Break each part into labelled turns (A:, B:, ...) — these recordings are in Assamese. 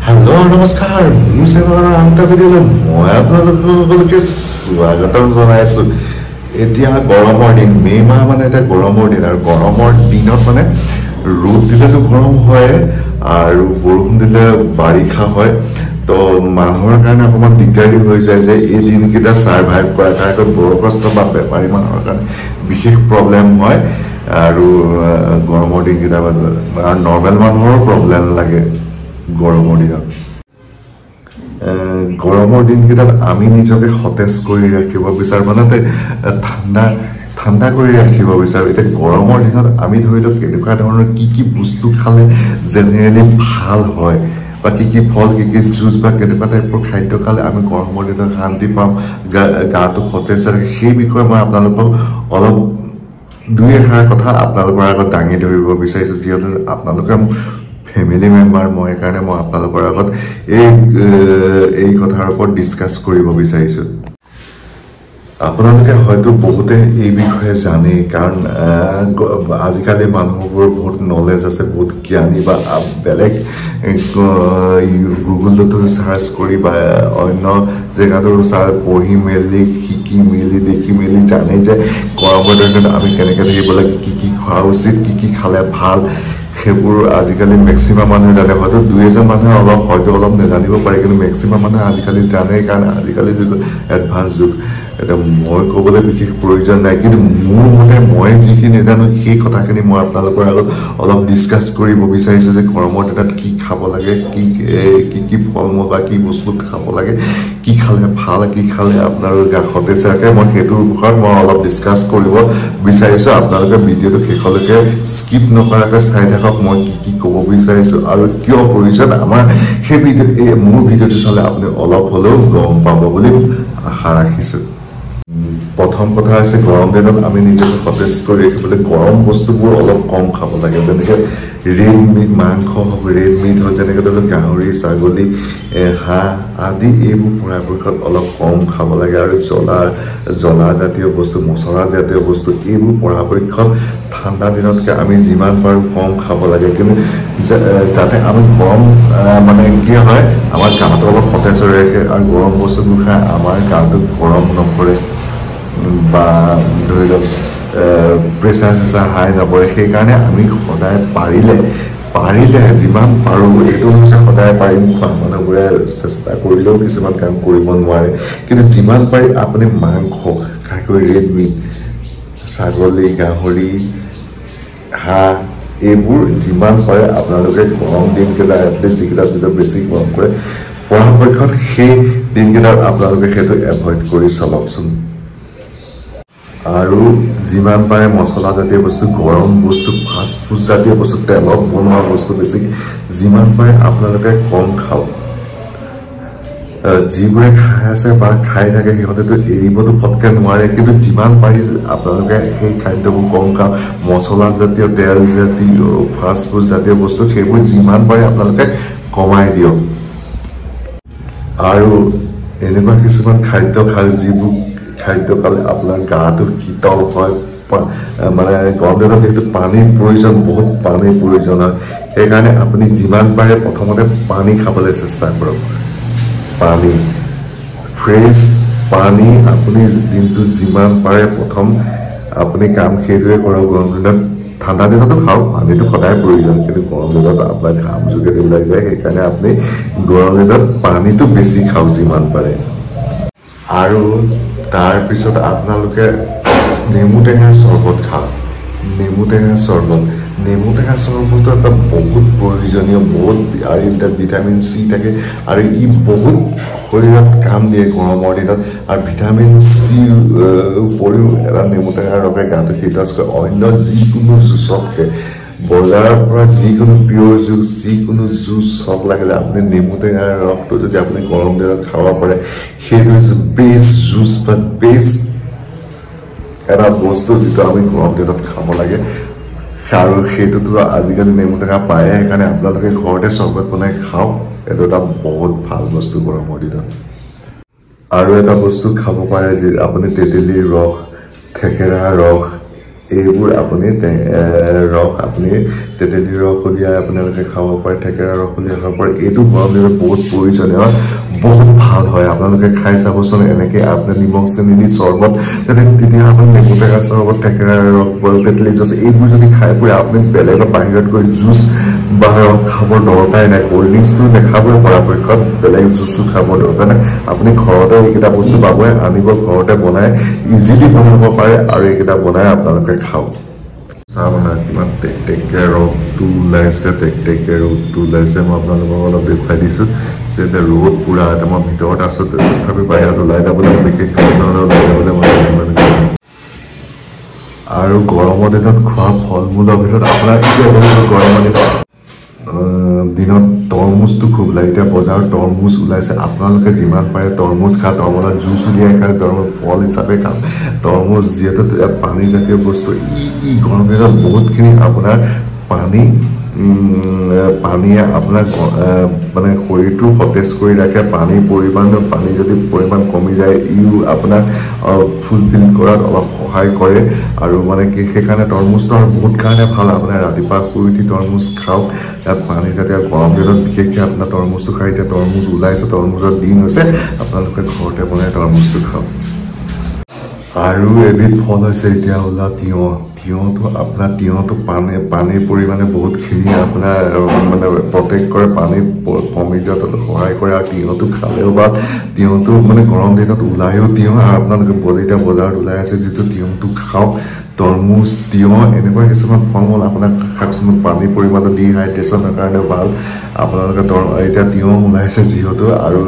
A: হেল্ল' নমস্কাৰ, মোৰ চেনেলৰ আন এটা ভিডিঅ'লৈ মই আপোনালোক সকলোকে স্বাগতম জনাইছোঁ। এতিয়া গৰমৰ দিন, মে' মাহ মানে এতিয়া গৰমৰ দিন, আৰু গৰমৰ দিনত মানে ৰ'দ দিলেতো গৰম হয় আৰু বৰষুণ দিলে বাৰিষা হয়। তো মানুহৰ কাৰণে অকণমান দিগদাৰী হৈ যায় যে এই দিনকেইটা ছাৰ্ভাইভ কৰা, বিশেষকৈ বয়সস্থ বা বেমাৰী মানুহৰ কাৰণে বিশেষ প্ৰব্লেম হয়। আৰু গৰমৰ দিনকেইটা আৰু নৰ্মেল মানুহৰো প্ৰব্লেম লাগে গৰমৰ দিনত। গৰমৰ দিনকেইটাত আমি নিজকে সতেজ কৰি ৰাখিব বিচাৰোঁ, মানে ঠাণ্ডা ঠাণ্ডা কৰি ৰাখিব বিচাৰোঁ। এতিয়া গৰমৰ দিনত আমি ধৰি লওক কেনেকুৱা ধৰণৰ কি কি বস্তু খালে জেনেৰেলি ভাল হয়, বা কি কি ফল, কি কি জুচ বা কেনেকুৱা টাইপৰ খাদ্য খালে আমি গৰমৰ দিনত শান্তি পাম, গাটো সতেজ ৰাখে, সেই বিষয়ে মই আপোনালোকক অলপ দুই এষাৰ কথা আপোনালোকৰ আগত দাঙি ধৰিব বিচাৰিছোঁ। যিহেতু আপোনালোকে ফেমিলি মেম্বাৰ, মই সেইকাৰণে মই আপোনালোকৰ আগত এই কথাৰ ওপৰত ডিছকাছ কৰিব বিচাৰিছোঁ। আপোনালোকে হয়তো বহুতে এই বিষয়ে জানেই, কাৰণ আজিকালি মানুহবোৰ বহুত নলেজ আছে, বহুত জ্ঞানী, বা বেলেগ গুগলতো চাৰ্চ কৰি বা অন্য জেগাতো চাৰ্চ পঢ়ি মেলি শিকি মেলি দেখি মেলি জানেই যে গৰমৰ দিনত আমি কেনেকৈ থাকিব লাগে, কি কি খোৱা উচিত, কি কি খালে ভাল, সেইবোৰ আজিকালি মেক্সিমাম মানুহে জানে। হয়তো দুই এজন মানুহে অলপ হয়তো অলপ নাজানিব পাৰে, কিন্তু মেক্সিমাম মানুহে আজিকালি জানে, কাৰণ আজিকালি যুগ এডভান্স যুগ। এতিয়া মই ক'বলৈ বিশেষ প্ৰয়োজন নাই, কিন্তু মোৰ মতে মই যিখিনি জানো সেই কথাখিনি মই আপোনালোকৰ আগত অলপ ডিছকাছ কৰিব বিচাৰিছোঁ যে গৰমৰ দিনত কি খাব লাগে, কি কি কি ফল মূল বা কি বস্তু খাব লাগে, কি খালে ভাল, কি খালে আপোনাৰ গা সতেজ ৰাখে। মই সেইটোৰ ওপৰত মই অলপ ডিছকাছ কৰিব বিচাৰিছোঁ। আপোনালোকে ভিডিঅ'টো শেষলৈকে স্কিপ নকৰাকৈ চাই থাকক, মই কি কি ক'ব বিচাৰিছোঁ আৰু কিয় প্ৰয়োজন আমাৰ সেই ভিডিঅ'। এই মোৰ ভিডিঅ'টো চালে আপুনি অলপ হ'লেও গম পাব বুলি আশা ৰাখিছোঁ। প্ৰথম কথা হৈছে, গৰম দিনত আমি নিজকে সতেজ কৰি ৰাখিবলৈ গৰম বস্তুবোৰ অলপ কম খাব লাগে, যেনেকৈ ৰেড মিট, মাংস হওক, ৰেড মিট হওক, যেনেকৈ ধৰি লওক গাহৰি, ছাগলী, হাঁহ আদি, এইবোৰ পৰাপক্ষত অলপ কম খাব লাগে। আৰু জ্বলা জাতীয় বস্তু, মছলা জাতীয় বস্তু, এইবোৰ পৰাপক্ষত ঠাণ্ডা দিনতকৈ আমি যিমান পাৰোঁ কম খাব লাগে। কিন্তু যাতে আমি গৰম মানে কি হয়, আমাৰ গাটো অলপ সতেজ হৈ ৰাখে, আৰু গৰম বস্তুবোৰ খাই আমাৰ গাটো গৰম নকৰে বা ধৰি লওক প্ৰেছাৰ চেচাৰ হাই নপৰে। সেইকাৰণে আমি সদায় পাৰিলে যিমান পাৰোঁ, এইটো নহয় সদায় পাৰিম, খোৱা মানুহবোৰে চেষ্টা কৰিলেও কিছুমান কাম কৰিব নোৱাৰে, কিন্তু যিমান পাৰি আপুনি মাংস, খাই ৰেড মিট, ছাগলী, গাহৰি, হাঁহ, এইবোৰ যিমান পাৰে আপোনালোকে গৰম দিনকেইটা, এটলিষ্ট যিকেইটা দিনত বেছি গৰম কৰে, পৰাপক্ষত সেই দিনকেইটাত আপোনালোকে সেইটো এভইড কৰি চলকচোন। আৰু যিমান পাৰে মছলা জাতীয় বস্তু, গৰম বস্তু, ফাষ্ট ফুড জাতীয় বস্তু, তেলত বনোৱা বস্তু বেছি যিমান পাৰে আপোনালোকে কম খাওক। যিবোৰে খাই আছে বা খাই থাকে সিহঁতেতো এৰিবতো ফটকৈ নোৱাৰে, কিন্তু যিমান পাৰি আপোনালোকে সেই খাদ্যবোৰ কম খাওক। মছলা জাতীয়, তেল জাতীয়, ফাষ্ট ফুড জাতীয় বস্তু সেইবোৰ যিমান পাৰে আপোনালোকে কমাই দিয়ক। আৰু এনেকুৱা কিছুমান খাদ্য খাওক যিবোৰ খাদ্য খালে আপোনাৰ গাটো শীতল হয়। মানে গৰম দিনত যিহেতু পানীৰ প্ৰয়োজন, বহুত পানীৰ প্ৰয়োজন হয়, সেইকাৰণে আপুনি যিমান পাৰে প্ৰথমতে পানী খাবলৈ চেষ্টা কৰক। পানী, ফ্ৰেছ পানী আপুনি দিনটোত যিমান পাৰে প্ৰথম আপুনি কাম সেইটোৱে কৰক গৰম দিনত। ঠাণ্ডা দিনতো খাওক, পানীটো সদায় প্ৰয়োজন, কিন্তু গৰম দিনত আপোনাৰ ঘাম যোগেদি ওলাই যায়, সেইকাৰণে আপুনি গৰম দিনত পানীটো বেছি খাওক যিমান পাৰে। আৰু তাৰপিছত আপোনালোকে নেমু টেঙাৰ চৰ্বত খাওক। নেমু টেঙাৰ চৰ্বত, নেমু টেঙা চৰ্বতো এটা বহুত প্ৰয়োজনীয়, বহুত, আৰু তাত ভিটামিন চি থাকে, আৰু ই বহুত শৰীৰত কাম দিয়ে গৰমৰ দিনত। আৰু ভিটামিন চি উপৰিও এটা নেমু টেঙাৰ ৰসে গাটো শীতল কৰে অন্য যিকোনো জুচতকৈ। বজাৰৰ পৰা যিকোনো পিয়'ৰ জুচ, যিকোনো জুচ হওক লাগিলে আপুনি নেমু টেঙাৰ ৰসটো যদি আপুনি গৰম দিনত খাব পাৰে, সেইটো হৈছে বেষ্ট জুচ বা বেষ্ট এটা বস্তু যিটো আমি গৰম দিনত খাব লাগে। আৰু সেইটোতো আজিকালি নেমু টেঙা পায়ে, সেইকাৰণে আপোনালোকে ঘৰতে চৰ্বত বনাই খাওক, এইটো এটা বহুত ভাল বস্তু গৰমৰ দিনত। আৰু এটা বস্তু খাব পাৰে যে আপুনি তেতেলীৰ ৰস, থেকেৰাৰ ৰস, এইবোৰ আপুনি ৰস আপুনি তেতেলীৰ ৰস উলিয়াই আপোনালোকে খাব পাৰে, থেকেৰা ৰস উলিয়াই খাব পাৰে। এইটো গৰম দিনত বহুত প্ৰয়োজনীয়, বহুত ভাল হয়। আপোনালোকে খাই চাবচোন এনেকৈ আপোনাৰ নিমখ চেনি দি চৰ্বত, তেতিয়া আপুনি নেমু টেঙা চৰ্বত, থেকেৰা ৰস, তেতেলী জুচ এইবোৰ যদি খাই পৰে আপুনি বেলেগৰ বাহিৰত গৈ জুচ বা ৰস খাবৰ দৰকাৰে নাই। ক'ল্ড ড্ৰিংকছটো নাখাবই পৰাপক্ষত, বেলেগ জুচো খাবৰ দৰকাৰ নাই। আপুনি ঘৰতে এইকেইটা বস্তু পাবই, আনিব, ঘৰতে বনাই ইজিলি বনাব পাৰে আৰু এইকেইটা বনাই আপোনালোকে খাওক। চাওক না কিমান টেকটেকীয়া ৰ'দটো ওলাইছে, টেকটেকীয়া ৰ'দটো ওলাইছে। মই আপোনালোকক অলপ দেখুৱাই দিছোঁ যে এতিয়া ৰ'দ পূৰা, এতিয়া মই ভিতৰত আছোঁ, তথাপি বাহিৰত ওলাই যাবলৈ বিশেষকৈ ওলাই যাবলৈ মই। আৰু গৰমৰ দিনত খোৱা ফল মূলৰ ভিতৰত আপোনাৰ এতিয়া গৰমৰ দিনত তৰমুজটো খুব লাগে। এতিয়া বজাৰত তৰমুজ ওলাইছে, আপোনালোকে যিমান পাৰে তৰমুজ খাওক, তৰমুজৰ জুচ উলিয়াই খায়, তৰমুজ ফল হিচাপে খাওক। তৰমুজ যিহেতু পানীজাতীয় বস্তু, ই গৰম দিনত বহুতখিনি আপোনাৰ পানীয়ে আপোনাক মানে শৰীৰটো সতেজ কৰি ৰাখে। পানীৰ পৰিমাণ, পানী যদি পৰিমাণ কমি যায়, ইও আপোনাক ফুলফিল কৰাত অলপ সহায় কৰে। আৰু মানে কি, সেইকাৰণে তৰমুজটো আৰু বহুত কাৰণে ভাল। আপোনাৰ ৰাতিপুৱা শুই উঠি তৰমুজ খাওক, ইয়াত পানী জাতীয় গৰম দিনত বিশেষকৈ আপোনাৰ তৰমুজটো খাই। এতিয়া তৰমুজ ওলাইছে, তৰমুজৰ দিন হৈছে, আপোনালোকে ঘৰতে বনাই তৰমুজটো খাওক। আৰু এবিধ ফল হৈছে এতিয়া ওলোৱা তিয়ঁহ। তিয়ঁহটো আপোনাৰ তিয়ঁহটো পানীৰ পৰিমাণে বহুতখিনি আপোনাৰ মানে প্ৰটেক্ট কৰে, পানী কমি যোৱাত সহায় কৰে। আৰু তিয়ঁহটো খালেও বা তিয়ঁহটো মানে গৰম দিনত ওলায়ো তিয়ঁহ, আৰু আপোনালোকে এতিয়া বজাৰত ওলাই আছে যিটো তিয়ঁহটো খাওক। তৰমুজ, তিয়ঁহ এনেকুৱা কিছুমান ফল মূল আপোনাক খাওকচোন, পানীৰ পৰিমাণটো ডিহাইড্ৰেশ্যনৰ কাৰণে ভাল। আপোনালোকে এতিয়া তিয়ঁহ ওলাইছে যিহেতু, আৰু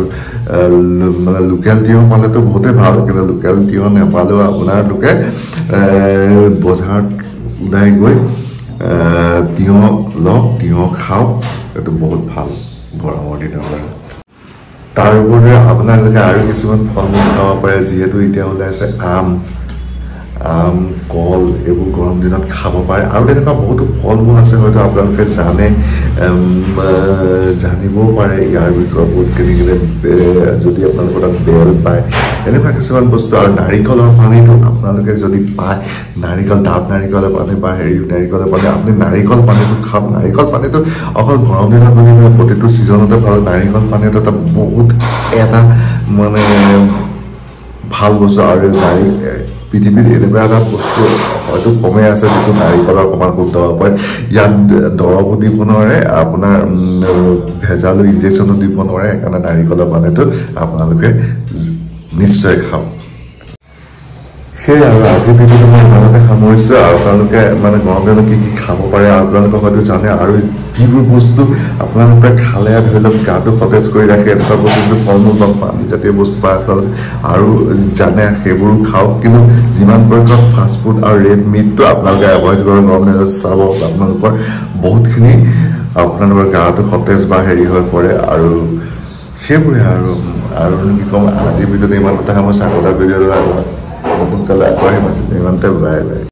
A: মানে লোকেল তিয়ঁহ পালেতো বহুতেই ভাল, কিন্তু লোকেল তিয়ঁহ নাপালেও আপোনালোকে বজাৰত ওলাই গৈ তিয়ঁহ লওক, তিয়ঁহ খাওক, এইটো বহুত ভাল গৰমৰ দিনৰ কাৰণে। তাৰ উপৰিও আপোনালোকে আৰু কিছুমান ফল মূল খাব পাৰে, যিহেতু এতিয়া ওলাইছে আম, কল, এইবোৰ গৰম দিনত খাব পাৰে। আৰু তেনেকুৱা বহুতো ফল মূল আছে, হয়তো আপোনালোকে জানে, জানিবও পাৰে ইয়াৰ বিষয়ে বহুতখিনি, যদি আপোনালোকৰ তাত বেল পায় এনেকুৱা কিছুমান বস্তু। আৰু নাৰিকলৰ পানীটো আপোনালোকে যদি পায়, নাৰিকল, ডাব নাৰিকলৰ পানী বা হেৰি নাৰিকলৰ পানী, আপুনি নাৰিকল পানীটো খাওক। নাৰিকল পানীটো অকল গৰম দিনত বুলি নহয়, প্ৰতিটো ছিজনতে ভাল। নাৰিকল পানীটো এটা বহুত এটা মানে ভাল বস্তু। আৰু পৃথিৱীত এনেকুৱা এটা বস্তু হয়তো কমেই আছে যিটো নাৰিকলৰ সমান শুদ্ধ হ'ব পাৰে। ইয়াত দৰৱো দিব নোৱাৰে, আপোনাৰ ভেজালো ইনজেকশ্যনো দিব নোৱাৰে, সেইকাৰণে নাৰিকলৰ পানীটো আপোনালোকে নিশ্চয় খাওক। সেয়াই আৰু আজি ভিডিঅ'টো মই ইমানতে সামৰিছোঁ। আৰু আপোনালোকে মানে গৰম দিনত কি কি খাব পাৰে আৰু আপোনালোকে হয়তো জানে, আৰু যিবোৰ বস্তু আপোনালোকে খালে ধৰি লওক গাটো সতেজ কৰি ৰাখে, এনেকুৱা বস্তু ফল মূল বা পানী জাতীয় বস্তু বা আপোনালোকে আৰু জানে সেইবোৰো খাওক। কিন্তু যিমান পৰিমাণৰ ফাষ্ট ফুড আৰু ৰেড মিটটো আপোনালোকে এভইড কৰক গৰম দিনত, চাব আপোনালোকৰ বহুতখিনি আপোনালোকৰ গাটো সতেজ বা হেৰি হৈ পৰে। আৰু সেইবোৰে আৰু কি ক'ম, আজিৰ ভিডিঅ'টো ইমানতে সামৰিছোঁ। আগতে ভিডিঅ'টো নতুনকালে আকৌ আহিম, ইমানতে বাই বাই।